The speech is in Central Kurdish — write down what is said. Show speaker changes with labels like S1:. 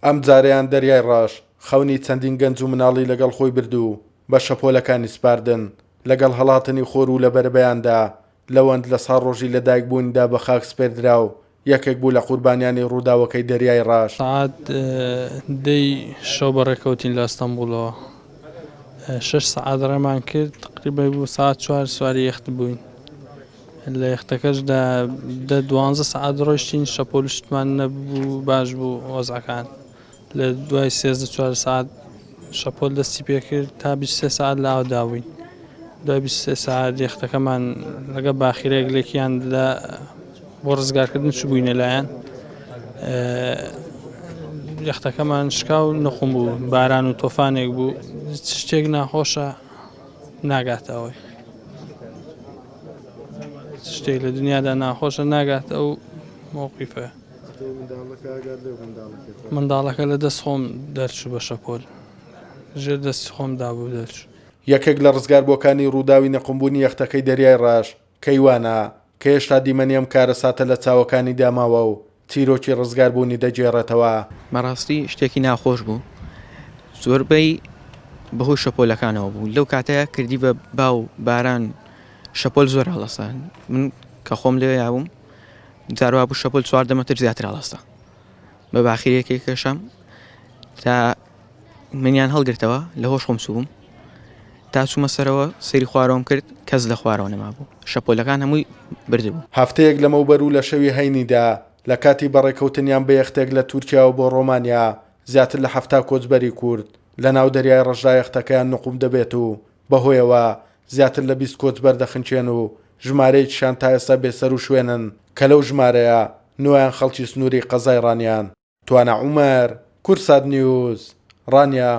S1: ئەمجارەیان دەریای ڕەش خەونی چەندین گەنج و مناڵی لەگەڵ خۆی برد و بە شەپۆلەکانی سپاردن، لەگەڵ هەڵاتنی خۆر و لە بەرەبەیاندا لەوەند لە ساڵڕۆژی لەدایکبوونیدا بە خاک سپێردرا و یەکێک بوو لە قوربانیانی ڕووداوەکەی دەریای ڕەش.
S2: سەعات دەی شەو بەڕێکەوتین لە ئەستەنبوڵەوە شەش سەعات ڕێمان کرد تقریبا بوو سەعات چوار سواری یەخت بووین لە یەختەکەشدا دە دوانزە سەعات ڕۆیشتین شەپۆل شتمان نەبوو باش بوو وەزعەکان لە دوای 13 چوار سەعات شەپۆل دەستی پێکرد تا 23 سەعات لە ئاودا بووین دوای 23 سەعات یەختەکەمان لەگە باخیرەیەک لێکیان لە بۆ ڕزگارکردن چووبووینە لایەن یەختەکەمان شکا و نقوم بوو باران و تۆفانێک بوو شتێک ناخۆشە ناگاتەوەی شتێک لە دنیادا ناخۆشە ناگات ئەو مەوقیفە. منداڵەکە لە دەست خۆم دەرچوو بە شەپۆل ژێر دەستی خۆم دابوو دەرچوو.
S1: یەکێک لە ڕزگاربووەکانی ڕووداوی نقومبوونی یەختەکەی دەریای ڕەش، کەیوانە، کە هێشتا دیمەنی ئەم کارەساتە لە چاوەکانیدا ماوە و چیرۆکی ڕزگاربوونی دەگێڕێتەوە.
S3: بەڕاستی شتێکی ناخۆش بوو زۆربەی بەهۆی شەپۆلەکانەوە بوو لەو کاتەیە کردی بە باو باران شەپۆل زۆر هەڵەسا من کە خۆم لێ یاوم جاروا بوو شەپۆل 14 مەتر زیاتر هەڵەسا بە باخیرێکی کێشام تا منیان هەڵگرتەوە لە هۆش خۆم چووبووم تا چوومە سەرەوە سەیری خوارەوەم کرد کەس لە خوارەوە نەمابوو شەپۆلەکان هەمووی بردبوو.
S1: هەفتەیەک لەمەوبەر و لە شەوی هەینیدا لە کاتی بەڕێکەوتنیان بە یەختێک لە تورکیاوە بۆ ڕۆمانیا زیاتر لە 70 کۆچبەری کورد لەناو دەریای ڕەشدا یەختەکەیان نوقوم دەبێت و بەهۆیەوە زیاتر لە 20 کۆچبەر دەخنکێن و ژمارەیەکیشیان تا ئێستا بێسەروشوێنن کە لەو ژمارەیە نۆیان خەڵکی سنووری قەزای ڕانیان. توانا عومەر، کوردسات نیوز، ڕانیە.